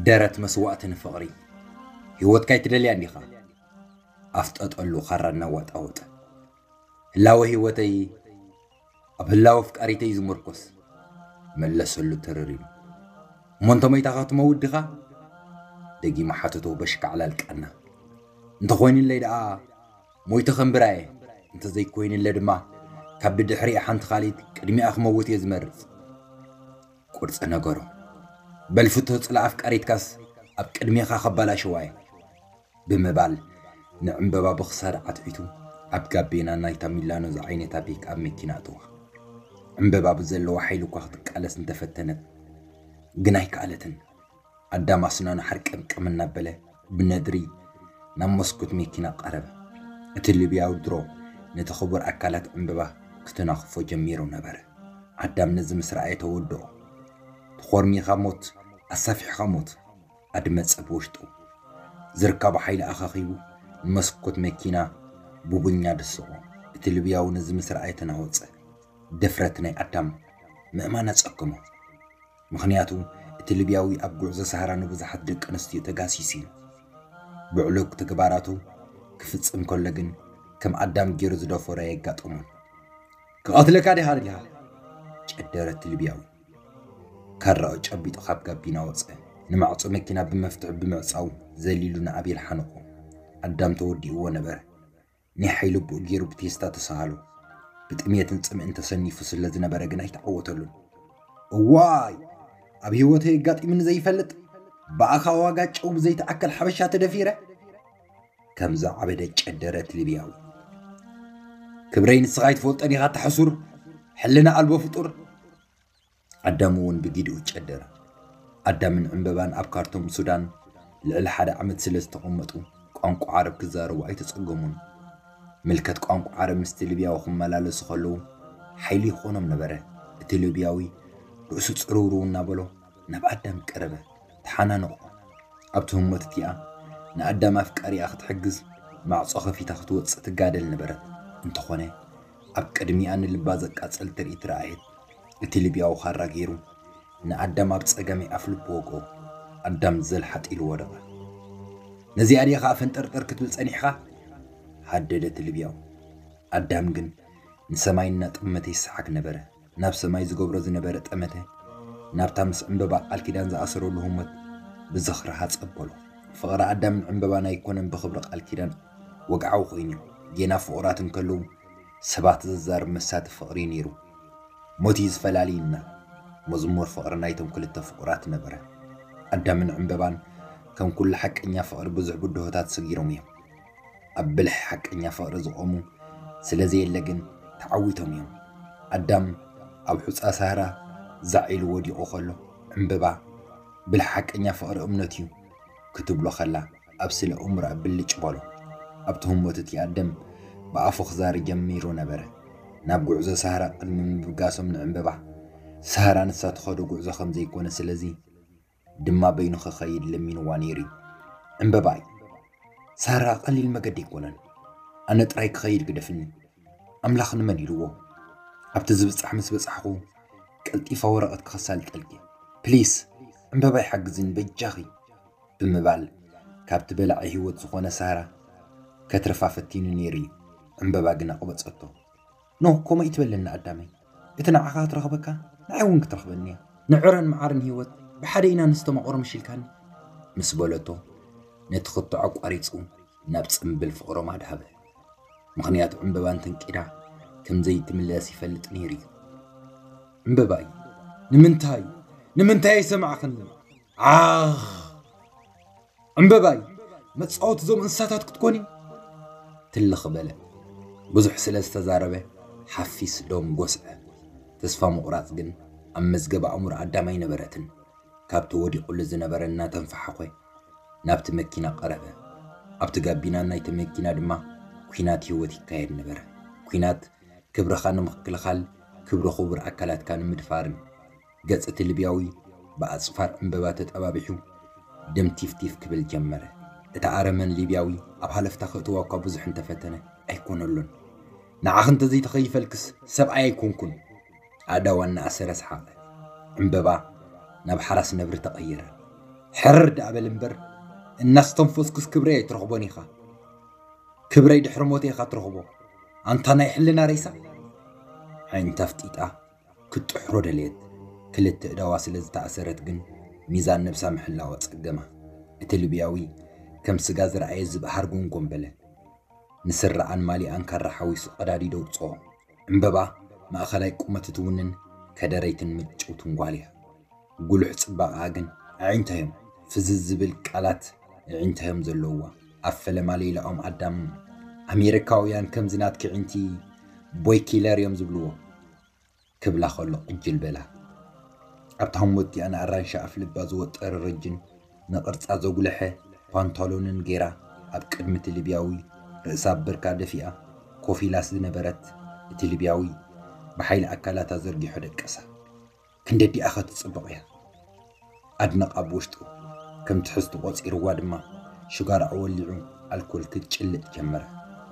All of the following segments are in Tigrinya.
ደረት መስዋእቲ ንፍቕሪ። ህይወትካ ኣይትደልያን ዲኻ? ኣፍጠጠሉ ካራ እናዋጣወጠ። ህላወ ህይወተይ ኣብ ህላወ ኣፍቃሪተይ ዝምርኮስ፣ መለሰሉ ተረሪሙ። እሞ እንተ ሞይታ ክትመውት ዲኻ? ደጊማ ሓተቶ በሽካዕ ላልቃና። እንተኾይኑለይ ደኣ ሞይተ ከንብራ እየ፣ እንተዘይኮይኑለ ድማ ካብ ብድሕሪኣ ሓንቲ ካልኢት ቅድሚኣ ክመውት እየ ዝመርጽ። ቁርጺ ነገሮ። በል ፍቶ ጽላእ ኣፍቃሪትካስ ኣብ ቅድሜኻ ከባላሽዋ እየ። ብምባል ንዕምበባ ብኽሳድ ዓትዒቱ ኣብ ጋቤና ናይታ ሚላኖ ዝዓይነታ ፒክኣፕ መኪና ኣእተዋ። ዕምበባ ብዘለዋ ሓይሊ እኳ ክትቃለስ እንተፈተነት ግን ኣይከኣለትን። ኣዳም ኣስናኑ ሓርቀምቀም እናበለ ብነድሪ ናብ መስኮት መኪና ቀረበ። እቲ ሊብያዊ ድሮ ነቲ ክቡር ኣካላት ዕምበባ ክትናኽፎ ጀሚሩ ነበረ። ኣዳም ነዚ ምስ ረኣየ ተወድኦ። ተኾርሚኻ ሞት፣ ኣሳፊሕኻ ሞት። ኣድመጸ ብውሽጡ። ዝርካቡ ሓይሊ ኣኻኺቡ ንመስኮት መኪና ቡቡኛ ደሰቖ። እቲ ልብያዊ ነዚ ምስ ረኣየ ተናወጸ። ድፍረት ናይ ኣዳም ምእማን ኣጸገሞ። ምኽንያቱ እቲ ልብያዊ ኣብ ጉዕዞ ሳህራ ንብዙሓት ደቂ ኣንስትዮ ተጋሲሱ እዩ። ብዕሉግ ተግባራቱ ክፍጽም ከሎ ግን ከም ኣዳም ገይሩ ዝደፈሮ ኣየጋጠሞን። ክቐትለካ ዲኻ ደሊኻ? ጨደረ እቲ ልብያዊ። ካራኡ ጨቢጡ ካብ ጋቢና ወጸ። ንማዕጾ መኪና ብመፍትሒ ብምዕጻው ዘሊሉ ንኣቤል ሓነቆ። ኣዳም ተወዲእዎ ነበረ። ናይ ሓይሊ ኣቦኡ ገይሩ ብቴስታ ተሰሃሎ። ብጥሜትን ጽምእን ተሰኒፉ ስለ ዝነበረ ግን ኣይተዓወተሉን። እዋይ! ኣብ ህይወተይ ኣጋጢሙኒ ዘይፈልጥ፣ ብኣኻ ዋጋ ጨው ብዘይትኣክል ሓበሻ ተደፊረ። ከም ዝዓበደ ጨደረ እቲ ሊብያዊ። ክብረይ ንስኻ ኣይትፈልጦን ኢኻ፣ እታ ሕሱር ሕልና ኣልቦ ፍጡር። ኣዳም እውን ብጊድኡ ጨደረ። ኣዳምን ዕምበባን ኣብ ካርቱም ሱዳን ልዕሊ ሓደ ዓመት ስለ ዝተቐመጡ ቋንቋ ዓረብ ክዛረቡ ኣይተጸገሙን። ምልከት ቋንቋ ዓረብ ምስቲ ልብያዊ ክመላለሱ ከለዉ ሓይሊ ይኾኖም ነበረ። እቲ ልብያዊ ርእሱ ጽርውርው እናበሎ ናብ ኣዳም ቀረበ፣ ተሓናነቖ። ኣብቲ ህሞት እቲኣ ንኣዳም ኣፍቃሪኣ ክትሕግዝ ማዕጾ ከፊታ ክትወጽእ ትጋደል ነበረት። እንተኾነ ኣብ ቅድሚኣ ንልባ ዘቃጽል ትርኢት ረኣየት። እቲ ልብያዊ ካራ ገይሩ ንኣዳም ኣብ ጸጋመይ ኣፍ ልቡ ወግኦ። ኣዳም ዘልሓጥ ኢሉ ወደቐ። ነዚኣ ድያ ከኣ ፈንጠርጠር ክትብል ጸኒሕካ? ሃደደ እቲ ልብያዊ። ኣዳም ግን ንሰማይ እናጠመተ ይሰሓግ ነበረ። ናብ ሰማይ ዝገብሮ ዝነበረ ጠመተ ናብታ ምስ ዕምበባ ቃል ኪዳን ዝኣሰረሉ ህሞት ብዝኽሪ ሃጸ ኣበሎ። ፍቕሪ ኣዳምን ዕምበባን ኣይኮነን ብኽብሪ ቃል ኪዳን ወግዓዊ ኮይኑ እዩ። ጌና ፍቑራት እንከለዉ ሰባት ዝዛረብ መሳጢ ፍቕሪ እዩ ነይሩ። ሞት እዩ ዝፈላልየና። መዝሙር ፍቕሪ ናይቶም ክልተ ፍቑራት ነበረ። ኣዳምን ዕምበባን ከም ኩሉ ሓቀኛ ፍቕሪ ብዙሕ ብድሆታት ሰጊሮም እዮም። ኣብ ብልሒ ሓቀኛ ፍቕሪ ዝቖሙ ስለ ዘየለ ግን ተዓዊቶም እዮም። ኣዳም ኣብ ሑጻ ሳህራ ዛዕ ኢሉ ወዲቑ ከሎ ዕምበባ ብልሒ ሓቀኛ ፍቕሪ እምነት እዩ ክትብሎ ከላ ኣብ ስለ እምሮኣ ብልጭ በሎ። ኣብቲ ህሞት እቲ ኣደም ብኣፉ ክዛሪ ጀሚሩ ነበረ። ናብ ጉዕዞ ሳህራ ቅድሚ ምብጋሶም ንዕምበባ ሳህራ ንሳ ትኸዶ ጉዕዞ ከም ዘይኮነ ስለዚ ድማ በይኑ ክኸይድ ለሚንዋ ነይሩ እዩ። ዕምበባይ፣ ሳህራ ቀሊል መገዲ ኣይኮነን። ኣነ ጥራይ ክኸይድ ግደፍኒ። ኣምላኽ ንመን ኢልዎ? ኣብቲ ዝብጻሕ ምስ በጻሕኹ ቀልጢፋ ወረቐት ክኸሳልጠልኪ። ፕሊስ፣ ዕምበባይ ሓግዝኒ በጃኺ። ብምባል ካብቲ በላዒ ህይወት ዝኾነ ሳራ ከትርፋ ፈቲኑ ነይሩ እዩ። ዕምበባ ግን ኣቕበጸቶ። ኖ፣ ከምኡ ኣይትበለኒ ኣዳመይ። እቲ ንዓኻ ክትረኽበካ ንዓይ እውን ክትረኽበኒ እያ። ንዕረን መዓርን ህይወት ብሓደ ኢና ነስተማቕሮ ምሽ ኢልካኒ። ምስ በለቶ ነቲ ክትዖ ኣቋሪጹ ናብ ጽምብል ፍቕሮም ኣድሃበ። ምኽንያቱ ዕምበባ እንተንቂዳ ከም ዘይትምለስ ይፈልጥ ነይሩ እዩ። ዕምበባይ፣ ንምንታይ? ንምንታይ ኣይሰማዕኽኒ? ዓኽ! ዕምበባይ፣ መጻወቲ እዞም እንስሳታት ክትኮኒ? ትልኽ በለ። ብዙሕ ስለ ዝተዛረበ ሓፊስ ዶም ጎስዐ። ተስፋ ምቑራጽ ግን ኣብ መዝገብ ኣእምሮ ኣዳም ኣይነበረትን። ካብቲ ወዲቑሉ ዝነበረ እናተንፈሓኾ ናብቲ መኪና ቀረበ። ኣብቲ ጋቢና ናይቲ መኪና ድማ ኲናት ህይወት ይካየድ ነበረ። ኲናት ክብርኻ ንምክልኻል፣ ክብሪ ክቡር ኣካላትካ ንምድፋርን። ገጽ እቲ ሊብያዊ ብኣጽፋር ዕምበባ ተጠባቢሑ ደም ቲፍቲፍ ክብል ጀመረ። እቲ ኣረመን ሊብያዊ ኣብ ሃለፍታ ከእትዋ እኳ ብዙሕ እንተፈተነ ኣይኮነሉን። ንዓኺ እንተዘይተኸይፈልክስ ሰብኣይ ኣይኮንኩን። ኣእዳዋ እናኣሰረ ሰሓቐ። ዕምበባ ናብ ሓራስ ነብሪ ተቐየረ። ሕርር ደኣ በል እምበር፣ እናስተንፈስኩስ ክብረይ ኣይትረኽቦን ኢኻ። ክብረይ ድሕሪ ሞተይ ኢኻ ትረኽቦ። ኣንታ ናይ ሕልና ሬሳ። ዓይንታ ኣፍጢጣ ክትጥሕሮ ደለየት። ክልተ እዳዋ ስለ ዝተኣሰረት ግን ሚዛን ነብሳ ምሕላዋ ጸገማ። እቲ ልብያዊ ከም ስጋ ዝረኣየ ዝብእ ሃርጎንጎን በለ። ንስረኣን ማሊኣን ካራ ሓዊሱ ቀዳዲዶ ኣውጽኦ። ዕምበባ ማእኸላይ ቁመት ትውንን ከደረይትን ምጭውትን ጓል እያ። ጉሉሕ ጽባቐኣ ግን ኣዒንታ እዮም። ፍዝዝ ዝብል ቃላት ኣዒንታ እዮም ዘለውዋ። ኣብ ፈለማ ሌላኦም ኣዳም ኣሜሪካውያን ከምዚ ናትኪ ኣዒንቲ ቦይ ኪለር እዮም ዝብልዎ። ክብላ ከሎ ቅጅል በላ። ኣብታ ህሞት እቲኣ ንኣራንሺ ኣፍ ልባ ዝወጠረ ረጅን ንቕርጻ ዘጉልሐ ፓንታሎንን ጌራ ኣብ ቅድሚ እቲ ልብያዊ ርእሳ ኣብ ብርካ ደፊኣ ኮፍ ኢላ ዝነበረት፣ እቲ ልብያዊ ብሓይሊ ኣካላታ ዘርጊሑ ደቀሳ። ክንደዲኣ ኸ ትጽብቕ እያ! ኣድነቓ ብውሽጡ። ከም ትሕዝቲ ቆጺርዋ ድማ ሽጋራኡ ወሊዑ ኣልኮል ክትጭልጥ ጀመረ።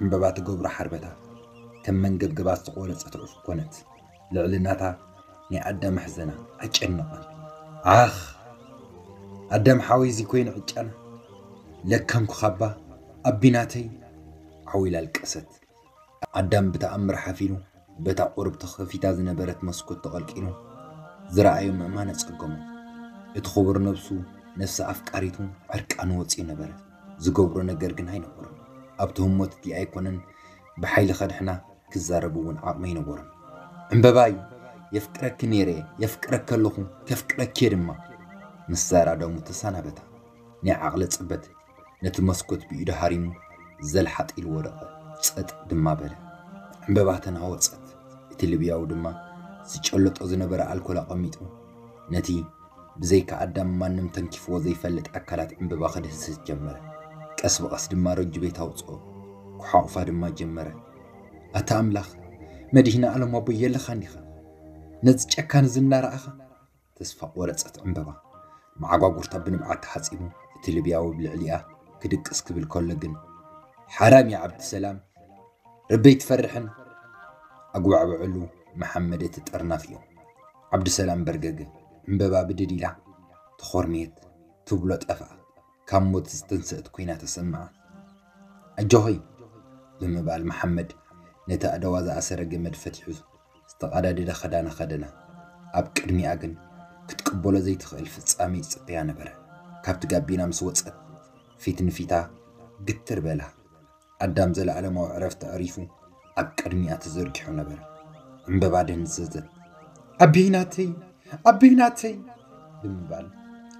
ዕምበባ ትገብሮ ሓርበታ ከም መንገብገባ ዝተቖረጸት ዑፍ ኮነት። ልዕልናታ ናይ ኣዳም ኣሕዘና ኣጨነቐን። ኣኽ! ኣዳም ሓወይ እዚ ኮይኑ ዕጫና። ለከምኩ ካባ ኣቢ ናተይ። ዓው ኢላ ኣልቀሰት። ኣዳም ብተኣምር ሓፊኑ በታ ቁሩብ ተኸፊታ ዝነበረት መስኮት ተቐልቂሉ ዝረኣዮ ምእማን ኣጸገሞ። እቲ ክቡር ነብሱ ነፍሲ ኣፍቃሪቱ ዕርቃኑ ወጺኡ ነበረ። ዝገብሮ ነገር ግን ኣይነበሮን። ኣብቲ ህሞት እቲ ኣይኮነን ብሓይሊ ከድሕና ክዛረብ እውን ዓቕሚ ኣይነበሮን። ዕምበባይ፣ የፍቅረኪ ነይረ፣ የፍቅረኪ ኣለኹ፣ ከፍቅረኪ እየ ድማ። ምስ ዛራ ደሙ ተሰናበታ። ናይ ዓቕሊ ጽበት ነቲ መስኮት ብኢዱ ሃሪሙ ዘልሓጥ ኢሉ ወደቐ። ጸጥ ድማ በለ። ዕምበባ ተናወጸት። እቲ ልብያዊ ድማ ዝጨለጦ ዝነበረ ኣልኮል ኣቐሚጡ ነቲ ብዘይካ ኣዳም ማንም ተንኪፍዎ ዘይፈልጥ ኣካላት ዕምበባ ክድህስስ ጀመረ። ቀስ ብቐስ ድማ ረጁ ቤት ኣውጽኦ። ክሓቑፋ ድማ ጀመረ። ኣታ ኣምላኽ፣ መድህና ኣለም ኣቦይ የለኻን ዲኻ? ነዚ ጨካን እዚ እናረኣኻ? ተስፋ ቆረጸት ዕምበባ። መዓጓጉርታ ብንብዓት ተሓጺቡ፣ እቲ ልብያዊ ብልዕሊኣ ክድቅስ ክብል ከሎ ግን፣ ሓራም እያ ዓብዲ ሰላም፣ ረበይ ትፈርሕን ኣጉባዕብዐሉ መሓመድ እቲ ጠርናፍ እዩ። ዓብዲ ሰላም በርገገ። ዕምበባ ብድድ ኢላ ተኾርምየት። ትብሎ ጠፍኣ። ካብ ሞት ዝተንስአት ኮይና ተሰምዓ። ኣጆኺ ብምባል መሓመድ ነቲ ኣእዳዋ ዝኣሰረ ገመድ ፈቲሑ ዝተቐዳደደ ኸዳና ኸደና። ኣብ ቅድሚኣ ግን ክትቅበሎ ዘይትኽእል ፍጻሜ ይጽበያ ነበረ። ካብቲ ጋቢና ምስ ወጸት ፊት ንፊታ ግትር በላ። ኣዳም ዘለኣለማዊ ዕረፍቲ ኣዕሪፉ ኣብ ቅድሚኣ ተዘርጊሑ ነበረ። ዕምበባ ደንዘዘት። ኣቤይ ናተይ! ኣቤይ ናተይ! ብምባል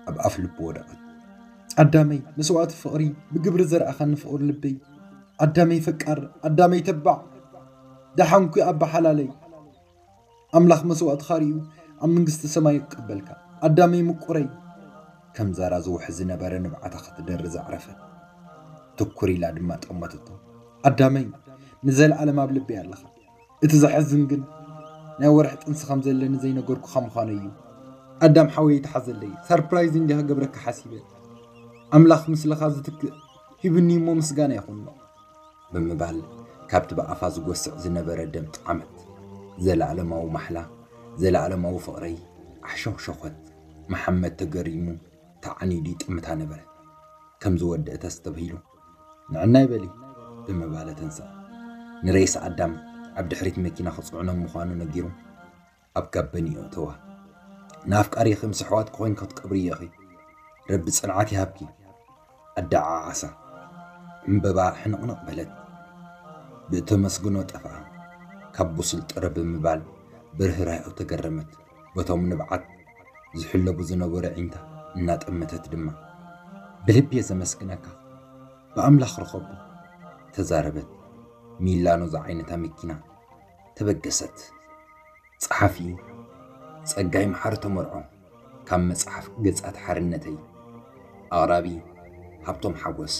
ኣብ ኣፍ ልቡ ወደቐት። ኣዳመይ መስዋእቲ ፍቕሪ ብግብሪ ዘርኣኻኒ ፍቕሪ ልበይ! ኣዳመይ ፈቃር! ኣዳመይ ተባዕ! ደሓንኩ ኣባ ሓላለይ! ኣምላኽ መስዋእትኻ ርእዩ ኣብ መንግስቲ ሰማይ ይቀበልካ ኣዳመይ ምቁረይ። ከም ዛራ ዝውሕ ዝነበረ ንብዓታ ክትደሪ ዘዕረፈት ትኩር ኢላ ድማ ጠመተቶ። ኣዳመይ ንዘለኣለም ኣብ ልበይ ኣለኻ። እቲ ዘሕዝን ግን ናይ ወርሒ ጥንሲ ከም ዘለኒ ዘይነገርኩኻ ምዃኑ እዩ። ኣዳም ሓወይ ይትሓዘለይ፣ ሰርፕራይዝ እንዲያ ክገብረካ ሓሲበ። ኣምላኽ ምስልኻ ዝትክእ ሂብኒ እሞ ምስጋና ይኹኖ። ብምባል ካብቲ ብኣፋ ዝጎስዕ ዝነበረ ደም ጠዓመት። ዘለኣለማዊ ማሕላ፣ ዘለኣለማዊ ፍቕረይ ኣሕሸኹሸኾት። መሓመድ ተገሪሙ ተዓኒዱ ይጥምታ ነበረ። ከም ዝወደአት ኣስተብሂሉ፣ "ንዕናይ በሊ" ብምባለ ተንስኣ። ንሬሳ ኣዳም ኣብ ድሕሪት መኪና ክጽዕኖም ምዃኑ ነጊሩ ኣብ ጋበኒኡ እተዋ። "ንኣፍቃሪኺ ምስ ኣሕዋትኪ ኮይንኪ ክትቀብርዮ ኢኺ። ረቢ ጽንዓት ይሃብኪ" ኣደዓዓሳ። ዕምበባ ሕንቕንቕ በለት። ብእተመስግኖ ጠፍኣ። ካብ ብሱል ጥረ ብምባል ብርህራሄኡ ተገረመት። በቶም ንብዓት ዝሕለቡ ዝነበሩ ኣዒንታ እናጠመተት ድማ፣ "ብልቢ እየ ዘመስግነካ፣ ብኣምላኽ ርኸቦ" ተዛረበት። ሚላኖ ዝዓይነታ መኪና ተበገሰት። ጸሓፊ ጸጋይ መሓሪ ተመርዖ፣ ካብ መጽሓፍ ገጻት ሓርነተይ። ኣቕራቢ ሃብቶም ሓጎስ።